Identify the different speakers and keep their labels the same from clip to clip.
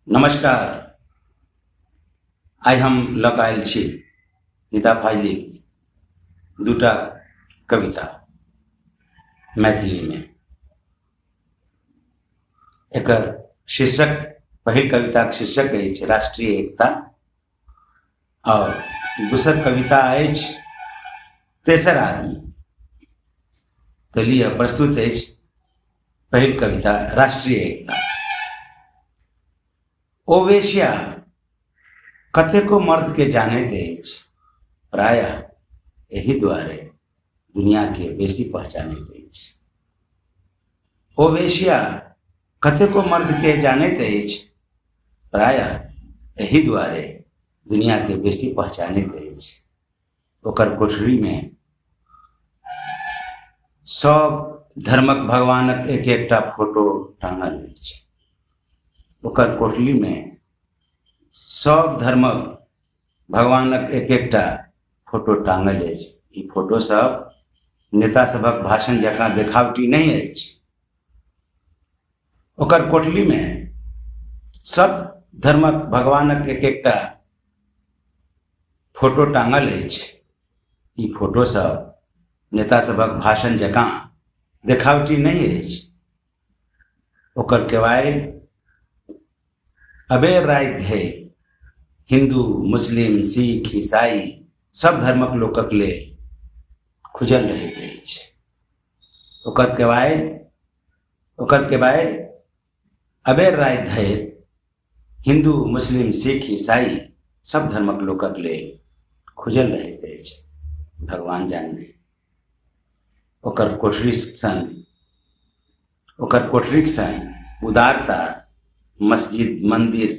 Speaker 1: नमस्कार। आइ हम लऽ कऽ आयल छी नीता फाजलीक दूटा कविता मैथिलीमे। एकर शीर्षक, पहिल कविताक शीर्षक अछि राष्ट्रीय एकता और दोसर कविता अछि तेसर आदमी। तऽ लिअ, प्रस्तुत अछि पहिल कविता राष्ट्रीय एकता। ओ वेश्या कतेको मर्द के जानैत अछि, प्रायः एहि दुआरे दुनिया के बेसी पहचानैत अछि। ओ वेश्या कतेको मर्द के जानैत अछि, प्रायः एहि दुआरे दुनिया के बेसी पहचानैत अछि। ओकर कोठरीमे सब धर्मक भगवानक एक एकटा फोटो टाँगल अछि। ओकर कोठलीमे सब धर्मक भगवानक एक एकटा फोटो टाँगल अछि। ई फोटो सब नेता सभक भाषण जकाँ देखावटी नहि अछि। ओकर कोठलीमे सब धर्मक भगवानक एक एकटा फोटो टाँगल अछि। ई फोटो सब नेता सभक भाषण जकाँ देखावटी नहि अछि। ओकर केवाइल अबेर राति धरि हिन्दू, मुस्लिम, सिख, ईसाई सब धर्मक लोकक लेल खुजल रहैत अछि। ओकर केवाइल अबेर राति धरि हिन्दू, मुस्लिम, सिख, ईसाई सब धर्मक लोकक लेल खुजल रहैत अछि। भगवान जाने ओकर कोठरीक संग उदारता मस्जिद, मन्दिर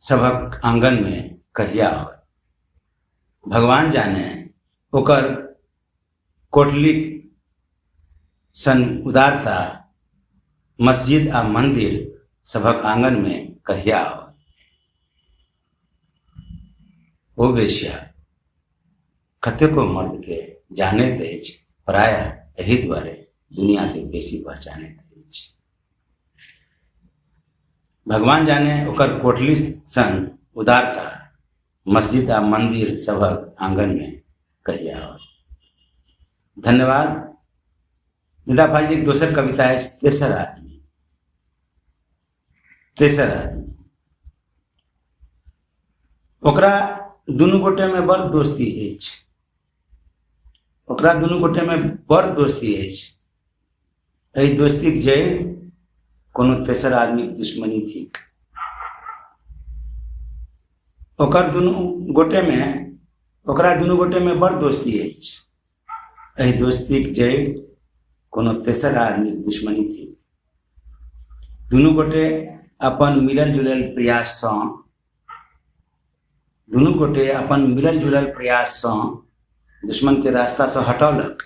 Speaker 1: सभक आंगनमे कहिया होयत। भगवान जाने ओकर कोठलीक सन उदारता मस्जिद आ मन्दिर सभक आंगनमे कहिया आओत। ओ वेश्या कतेको मर्दके जानैत अछि, प्रायः एहि दुआरे दुनियाके बेसी पहचानैत अछि। भगवान जाने ओकर कोठली सन उदारता मस्जिद आ मन्दिर सभक आंगनमे कहिया आओत। धन्यवाद। निदा भाईजीक दोसर कविता अछि तेसर आदमी। तेसर आदमी। ओकरा दुनू गोटेमे बड़ दोस्ती अछि। ओकरा दुनू गोटेमे बड़ दोस्ती अछि। एहि दोस्तीक जड़ि कोनो तेसर आदमीक दुश्मनी थिक। ओकर दुनू गोटेमे ओकरा दुनू गोटेमे बड़ दोस्ती अछि। एहि दोस्तीक जड़ि कोनो तेसर आदमीक दुश्मनी थिक। दुनू गोटे अपन मिलल जुलल प्रयाससँ दुनू गोटे अपन मिलल जुलल प्रयाससँ दुश्मनके रास्तासँ हटौलक।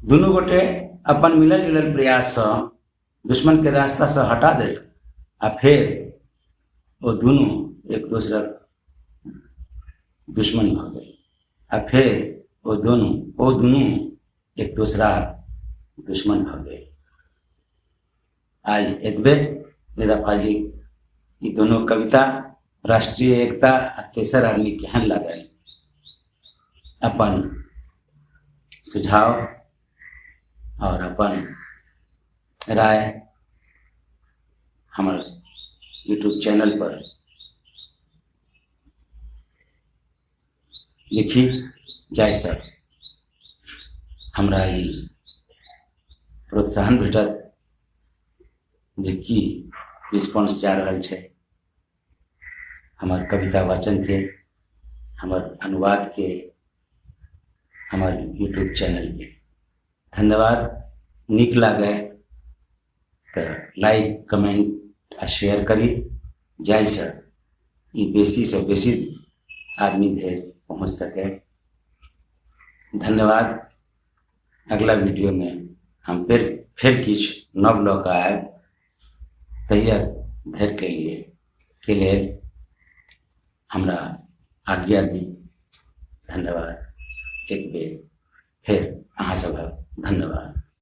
Speaker 1: दुनू गोटे अपन मिलल जुलल प्रयाससँ दुश्मनके रास्तासँ हटा देलक आ फेर ओ दुनू एक दोसरक दुश्मन भऽ गेल आ फेर ओ दुनू एक दोसरा दुश्मन भऽ गेल। आइ एतबे। मेरा भाजी ई दोनों कविता राष्ट्रीय एकता आ तेसर आदमी केहन लागल, अपन सुझाव और अपन राय हमर यूट्यूब चैनल पर लिखी, जाहिसँ हमरा ई प्रोत्साहन भेटत जे की रिस्पॉन्स जा रहल छै हमर कविता वाचनके, हमर अनुवादके, हमर यूट्यूब चैनलके। धन्यवाद। नीक लागै तऽ लाइक, कमेंट आ शेयर करी, जाहिसँ ई बेसीसँ बेसी आदमी धरि पहुँच सकै। धन्यवाद। अगला वीडियोमे हम फेर किछु नव लऽ कऽ आयब। तहिया धरिके लिए के लेल हमरा आज्ञा दी। धन्यवाद। एक बेर फेर अहाँ सभक धन्यवाद।